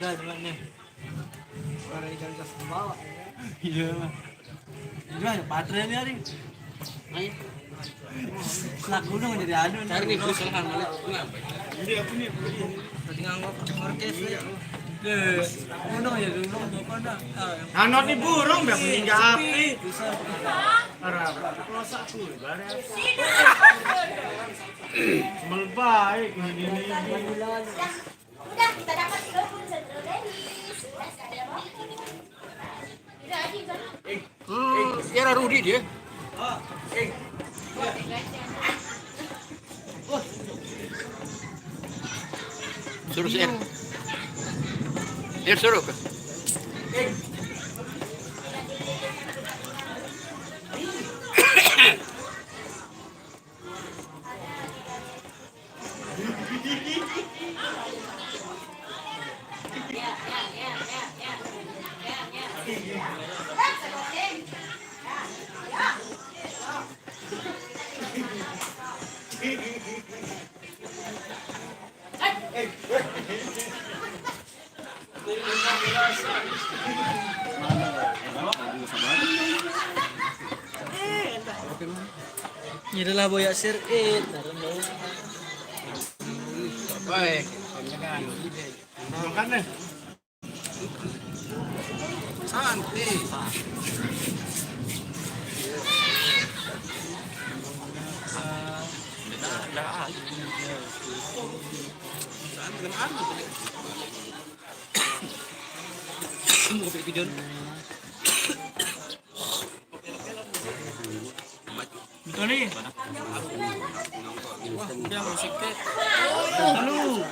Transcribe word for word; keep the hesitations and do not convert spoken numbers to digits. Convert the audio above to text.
Udah, cuma nih. Suara ikan gas ke bawah. Iya lah. Udah, ada baterai nih, hari. Ayo. Lah, gunung jadi anu. Cari nih, gue selahan balik. Gue ngapain? Tadi nganggok orkes ya. Deh, gunung ya, gunung, gunung, dah. Ah, yang Nanot nih burung, biar meninggal api. Susah. Arah, pelosak tuh, ibarat. Semel baik, ini, ini. Udah, kita dapat tiga pun satu lagi. Sudah, saya mau. Tidak, aja, Bang. Hmm, ya Rudi dia. Suruh si Er. Er suruh ke. Ini adalah boyak sir. Eh, taruh dulu. Baik, makan nih. Santai. Santai, anu. Mau video. Betul nih. Wah, udah musik teh. Halo.